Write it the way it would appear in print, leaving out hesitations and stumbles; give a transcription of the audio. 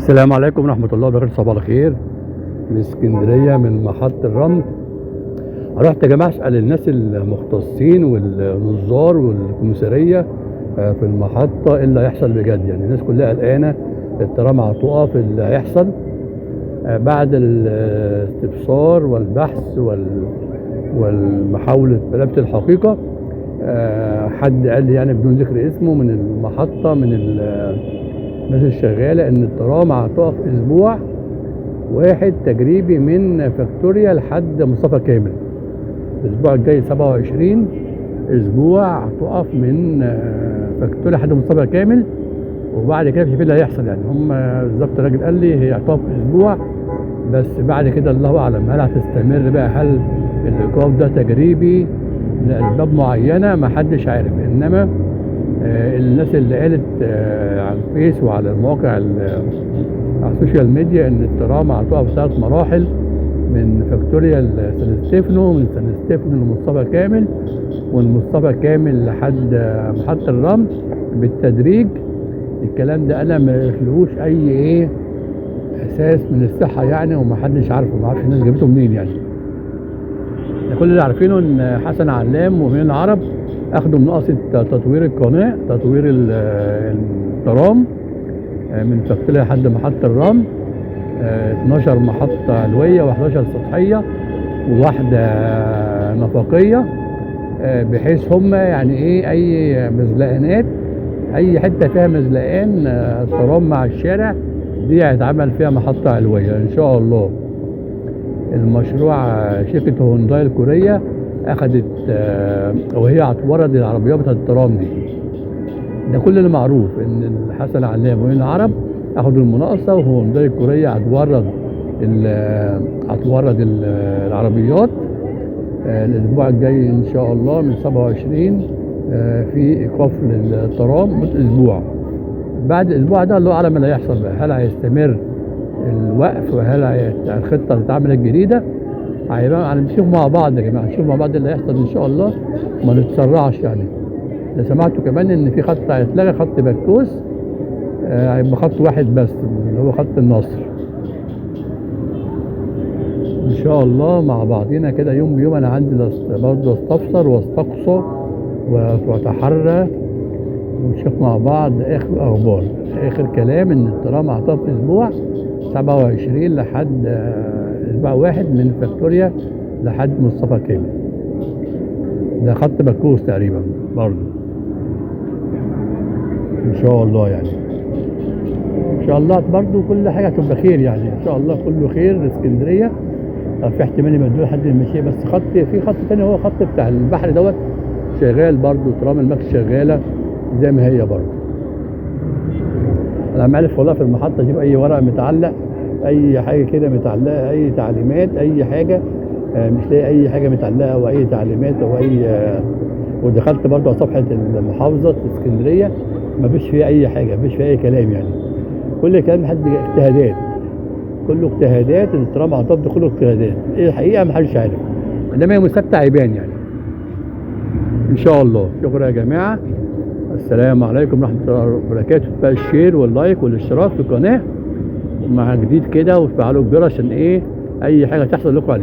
السلام عليكم ورحمة الله وبركاته. صباح الخير من اسكندرية من محطة الرمل. رحت يا جماعة أسأل الناس المختصين والنظار والكمسارية في المحطة إيه اللي هيحصل بجد. يعني الناس كلها قلقانة، الترام هتقف، اللي هيحصل بعد الاستفسار والبحث والمحاولة ملابسة الحقيقة. حد قال لي يعني بدون ذكر اسمه من المحطة من الناس الشغالة إن الترام هتقف أسبوع واحد تجريبي من فاكتوريا لحد مصطفى كامل. الأسبوع الجاي 27 أسبوع هتقف من فاكتوريا لحد مصطفى كامل، وبعد كده مش عارفين اللي هيحصل. يعني هم بالظبط الراجل قال لي هي هتقف أسبوع بس، بعد كده الله أعلم هل هتستمر بقى، هل الإيقاف ده تجريبي لأسباب معينة محدش عارف. إنما الناس اللي قالت على الفيس وعلى المواقع على ال social media ان الترام هتقف 3 مراحل، من فاكتوريا لسان ستيفانو، من سان ستيفانو لمصطفى كامل، ومن مصطفى كامل لحد محطة الرمل بالتدريج. الكلام ده انا ما لهوش اي ايه اساس من الصحة يعني، ومحدش عارفه، ما اعرفش الناس جابته منين يعني. ده كل اللي عارفينه ان حسن علام ومن العرب اخدوا مناقصة تطوير القناة، تطوير الترام من فاكتوريا لحد محطة الرمل، 12 محطة علوية و11 سطحية وواحدة نفقية، بحيث هم يعني ايه اي مزلقانات، اي حتة فيها مزلقان الترام مع الشارع دي هيتعمل فيها محطة علوية ان شاء الله. المشروع شركة هونداي الكورية اخدت وهي هتورد العربيات بتاعت الترام دي. ده كل اللي معروف ان حسن علام ومن العرب اخدوا المناقصه، وهونداي الكورية هتورد العربيات الاسبوع الجاي ان شاء الله من 27 في ايقاف للترام مدة اسبوع. بعد الاسبوع ده الله اعلم اللي هيحصل بقى، هل هيستمر الوقف وهل الخطة اللي اتعملت الجديدة هيبقى. هنشوف مع بعض يا جماعة، نشوف مع بعض اللي هيحصل ان شاء الله، ما نتسرعش يعني. اللي سمعته كمان ان في خط هيتلغى، خط بكوس، هيبقى خط واحد بس اللي هو خط النصر ان شاء الله. مع بعضينا كده يوم بيوم. انا عندي برضه استفسر واستقصى واتحرى ونشوف مع بعض اخر اخبار. اخر كلام ان الترام هتقف اسبوع 27 لحد اسبوع واحد من فاكتوريا لحد مصطفى كامل. ده خط بكوس تقريبا برضه ان شاء الله. يعني ان شاء الله برضه كل حاجة هتبقى خير يعني، ان شاء الله كله خير لاسكندريه. في احتمال يبدلوا لحد المشيئة، بس خط في خط تاني هو خط بتاع البحر دوت شغال برضه، ترام الماكس شغالة زي ما هي برضه. انا عم الف والله في المحطة اجيب اي ورقة متعلق، اي حاجة كده متعلقه، اي تعليمات، اي حاجة، مش لاقي اي حاجة متعلقه او اي تعليمات او اي ودخلت برضه على صفحة المحافظة اسكندرية ما فيش فيها اي حاجة، ما فيش فيها اي كلام يعني. كل كلام حد اجتهادات، كله اجتهادات. الترام عطاب ده كله اجتهادات، ايه الحقيقة ما حدش عارف، انما يوم السبت هيبان يعني ان شاء الله. شكرا يا جماعة، السلام عليكم ورحمة الله وبركاته. بقى ال share وال like والاشتراك في القناة مع جديد كده، وتفعلوا الجرس عشان ايه اي حاجة تحصل لكم عليه.